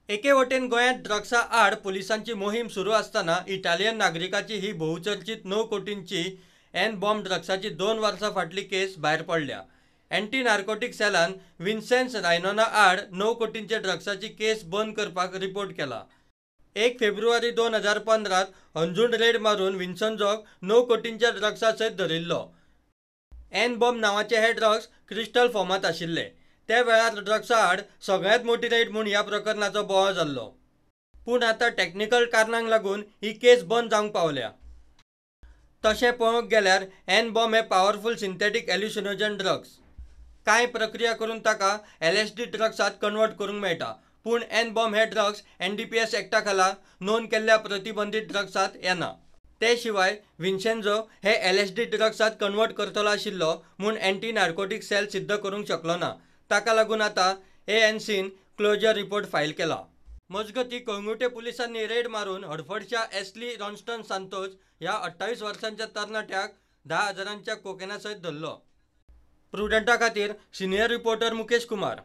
एके वटेन गोंयांत ड्रग्सा आड पुलिसांची मोहीम सुरू आसतना इटालियन नागरिकाची ही भोवचर्चीत 9 कोटींची एन बॉम्ब ड्रग्साची 2 वर्सां फाटली केस भायर पडल्या. एंटी नार्कोटीक सेलान विन्सेन्स रायनोना आड 9 कोटींच्या ड्रग्साची केस बंद करपाक रिपोर्ट केला. 1 फेब्रुवारी 2015 हणजूण रेड मारून विन्सेन्झोक 9 कोटींच्या ड्रग्सा सयत धरिल्लो. एन बॉम्ब नांवाचे हे ड्रग्स क्रिस्टल फॉर्मांत आशिल्ले. त्या वेळार ड्रग्सा आड सगळ्यांत मोटी रेड म्हूण ह्या प्रकरणाचो बोवाळ जाल्लो. पूण आतां टॅक्निकल कारणांक लागून ही केस बंद जावंक पावल्या. तशें पळोवंक गेल्यार एन बॉम्ब हे पावरफूल सिंथेटीक हॅल्युसिनोजन ड्रग्स. कांय प्रक्रिया करून ताका LSD ड्रग्सांत कन्वर्ट करूंक मेळटा. पूण एन बॉम्ब हे ड्रग्स NDPS एक्टा खाला नोंद केल्ल्या प्रतिबंधीत ड्रग्सांत येना. ते शिवाय विन्सेन्झो हे LSD ड्रग्सांत कन्वर्ट करतलो आशिल्लो म्हूण एंटी नार्कोटीक सेल सिद्ध करूंक शकलो ना. ताका लागून आतां ANCन क्लोजर रिपोर्ट फायल केला. मजगतीं, कळंगूटे पुलिसांनी रेड मारून हडफडच्या एस्ली रॉन्स्टन सांतोज ह्या 28 वर्सांच्या तरणाट्याक 10 हजारांच्या कोकेना सयत धरलो. प्रुडंटा खातीर सिनियर रिपोर्टर मुकेश कुमार.